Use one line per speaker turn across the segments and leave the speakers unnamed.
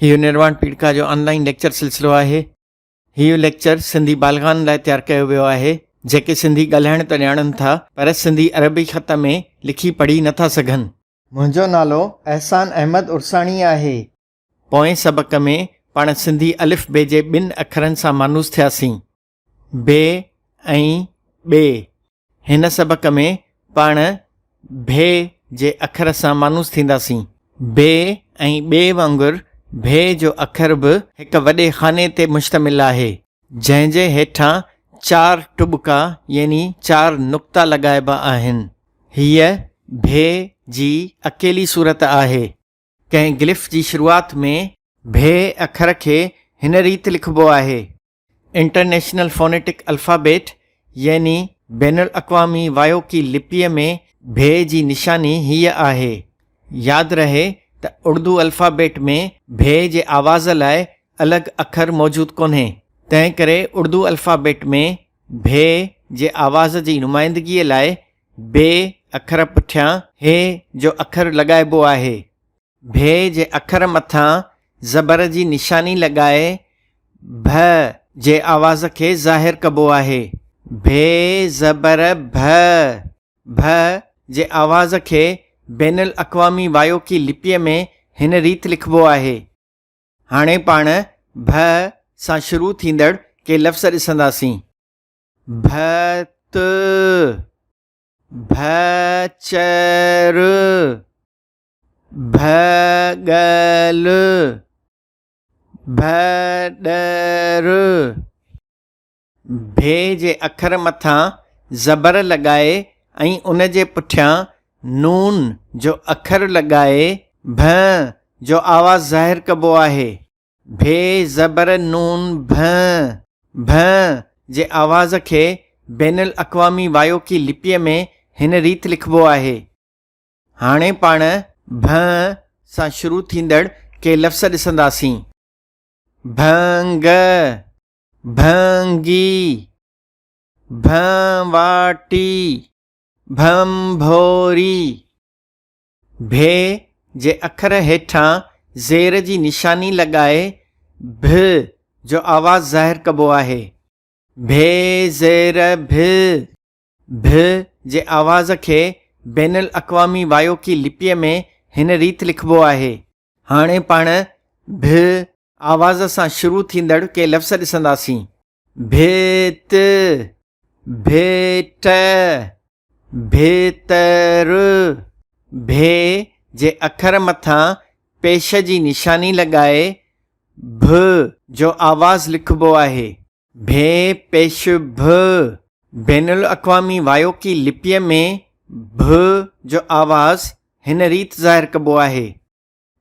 هيء نرواڻ پيڙڪا جو آن line lecture سلسلو آهي. هيء ليڪچر سنڌي بالغان لاء تيار ڪيو ويو آهي، جيڪي سنڌي ڳالهائڻ ته ڄاڻن ٿا، پر سنڌي عربي خط ۾ لکي پڙهي نه ٿا سگهن. منهنجو نالو احسان احمد عرساڻي آهي. پوئين سبق ۾ پاڻ سنڌي الف بي جي ٻن اکرن سان مانوس ٿياسين. بي ۽ ٻي. هن سبق ۾ پاڻ ڀي جي اکر سان مانوس ٿينداسين. بي ۽ ٻي وانگر ڀي جو اکر به هڪ وڏي خاني تي مشتمل آهي، جنهن جي هيٺان چار ٽٻڪا يعني چار نقطا لڳائبا آهن. هيء ڀي جي اڪيلي صورت آهي. ڪنهن گلف جي شروعات ۾ ڀي اکر کي هن ريت لکبو آهي. انٽرنيشنل فونيٽڪ الفابيٽ يعني بين الاقوامي وايوڪي لپيء ۾ ڀي جي نشاني هيء آهي. ياد رهي ته اڙدو الفابيٽ ۾ ڀي جي آواز لاء الڳ اکر موجود ڪونهي، تنهنڪري اڙدو الفابيٽ ۾ ڀي جي آواز جي نمائندگيء لاء بي اکر پٺيان هي جو اکر لڳائبو آهي. ڀي جي اکر مٿان زبر جي نشاني لڳائي ڀ جي آواز کي ظاهر ڪبو آهي. ڀي زبر ڀ، ڀ جي آواز کي بين الاقوامي وايوڪي لپيء ۾ هن ريت لکبو آهي. هاڻي پاڻ ڀ سان شروع ٿيندڙ ڪي لفظ ڏسنداسين. ڀت، ڀچر. ڀڳل، ڀڏر. ڀي جي اکر مٿان زبر لڳائي ۽ ان جي پٺيان نون جو اکر لڳائي ڀ جو آواز ظاهر ڪبو آهي. ڀي زبر نون ڀ، ڀ جي آواز کي بين الاقوامي وايوڪي لپيء ۾ هن ريت لکبو آهي. هاڻي پاڻ ڀ سان شروع ٿيندڙ ڪي لفظ ڏسنداسين. ڀنگ، ڀنگي، ڀنواٽي، ڀنڀوري. ڀي جي اکر هيٺان زير جي نشاني لڳائي ڀ جو آواز ظاهر ڪبو آهي. ڀي زير ڀ. ڀ جي آواز کي بين الاقوامي وايوڪي لپيء ۾ هن ريت لکبو آهي. هاڻي پاڻ ڀ آواز سان شروع ٿيندڙ ڪي لفظ ڏسنداسين. ڀت، ڀيٽ، ڀتر. ڀي جي اکر مٿان پيش جي نشاني لڳائي ڀ جو آواز لکبو آهي. ڀي پيش ڀ، بين الاقوامي وايوڪي لپيء ۾ ڀ جو آواز هن ريت ظاهر ڪبو آهي.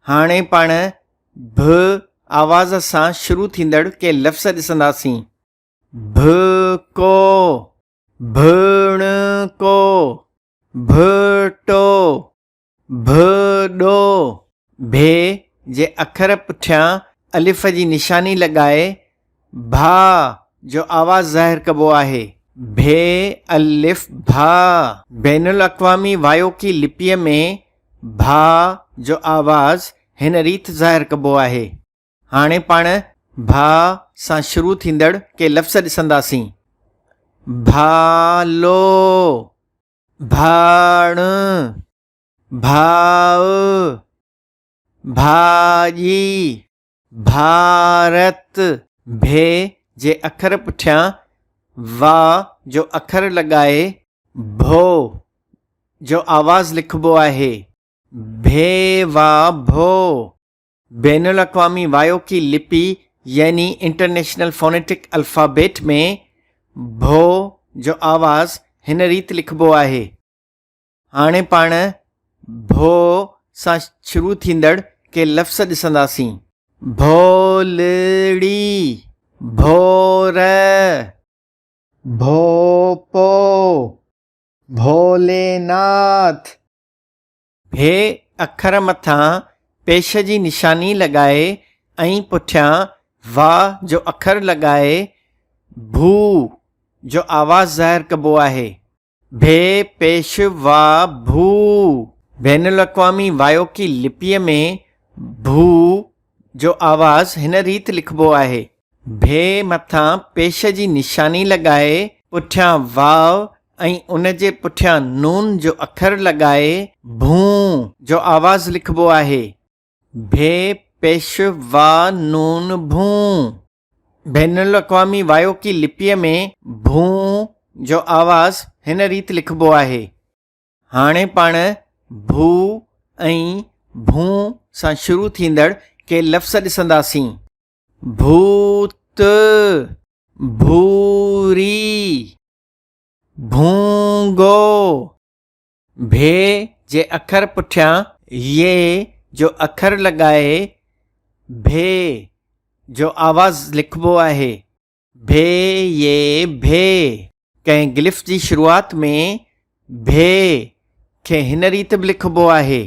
هاڻي پاڻ ڀ آواز سان شروع ٿيندڙ ڪي لفظ ڏسنداسين. ڀڪو، ڀڻڪو، ڀٽو. ڀ ڏو، ڀي جي اکر پٺيان الف جي نشاني لڳائي ڀا جو آواز ظاهر ڪبو آهي. ڀي الف ڀا. بين الاقوامي وايوڪي لپيء ۾ ڀا جو آواز هن ريت ظاهر ڪبو آهي. هاڻي پاڻ ڀا سان شروع ٿيندڙ ڪي لفظ ڏسنداسين. ڀالو. ڀاڻ، ڀاء، ڀاڄي، ڀارت. ڀي جي اکر پٺيان وا جو اکر لڳائي ڀو جو آواز لکبو آهي. ڀي وا ڀو. بين الاقوامي وايوڪي لپي يعني انٽرنيشنل فونيٽڪ الفابيٽ ۾ ڀو جو آواز هن ريت لکبو آهي. هاڻي پاڻ ڀو سان شروع ٿيندڙ ڪي لفظ ڏسنداسين. ڀولڙي، ڀور، ڀوپو، ڀوليناٿ. ڀي اکر مٿان پيش جي نشاني لڳائي ۽ پٺيان وا جو اکر لڳائي ڀو جو آواز ظاهر ڪبو آهي. ڀي پيش وا ڀو. بين الاقوامي وايوڪي لپيء ۾ ڀو جو آواز هن ريت لکبو آهي. ڀي مٿان پيش جي نشاني لڳائي پٺيان واء ۽ ان جي پٺيان نون جو اکر لڳائي ڀون جو آواز لکبو آهي. ڀي پيش وا نون ڀون. بين الاقوامي وايوڪي لپيء ۾ ڀون جو آواز هن ريت لکبو آهي. هاڻي پاڻ ڀو ۽ ڀون سان شروع ٿيندڙ ڪي لفظ ڏسنداسين. ڀوت، ڀوري، ڀونگو. ڀي جي اکر پٺيان يي جو اکر لڳائي ڀي جو آواز لکبو آهي. ڀي يي ڀي. ڪنهن گلف جي شروعات ۾ ڀي کي هن ريت به لکبو آهي.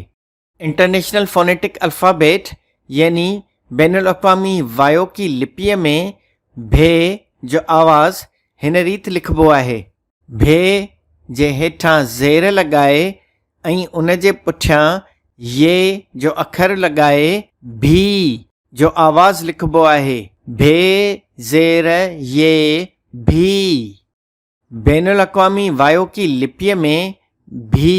انٽرنيشنل فونيٽڪ الفابيٽ يعني بين الاقوامي وايوڪي لپيء ۾ ڀي جو آواز هن ريت لکبو آهي. ڀي جي هيٺان زير لڳائي ۽ ان جي پٺيان يي جو اکر لڳائي ڀي جو آواز لکبو آهي. ڀي زير يي ڀي. بين الاقوامي وايوڪي لپيء ۾ ڀي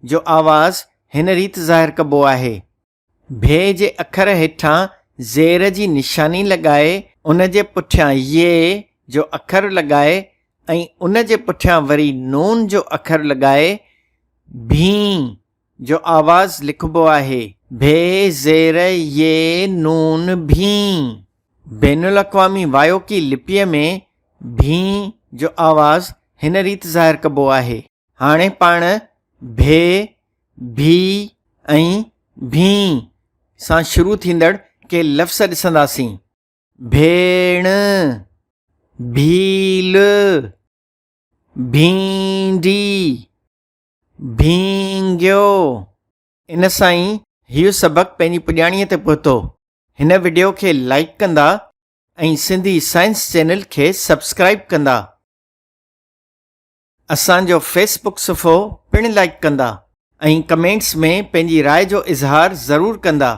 جو آواز هن ريت ظاهر ڪبو آهي. ڀي جي اکر هيٺان زير جي نشاني لڳائي ان جي پٺيان يي جو اکر لڳائي ۽ ان جي پٺيان وري نون جو اکر لڳائي ڀين جو آواز لکبو آهي. ڀي زير يي نون ڀين. بين الاقوامي وايوڪي لپيء ۾ ڀين جو آواز هن ريت ظاهر ڪبو آهي. هاڻي پاڻ ڀي، ڀي ۽ ڀين سان شروع ٿيندڙ ڪي لفظ ڏسنداسين. ڀيڻ، ڀيل، ڀينڊي، ڀينگيو. ان سان ئي هيء سبق پنهنجي پڄاڻيء تي پهتو. هن وڊيو کي لائيڪ ڪندا ۽ سنڌي سائنس چينل کي سبسڪرائيب ڪندا. اسان جو فيس بڪ صفحو پڻ لائيڪ ڪندا ۽ ڪمينٽس ۾ پنهنجي راء جو اظهار ضرور ڪندا.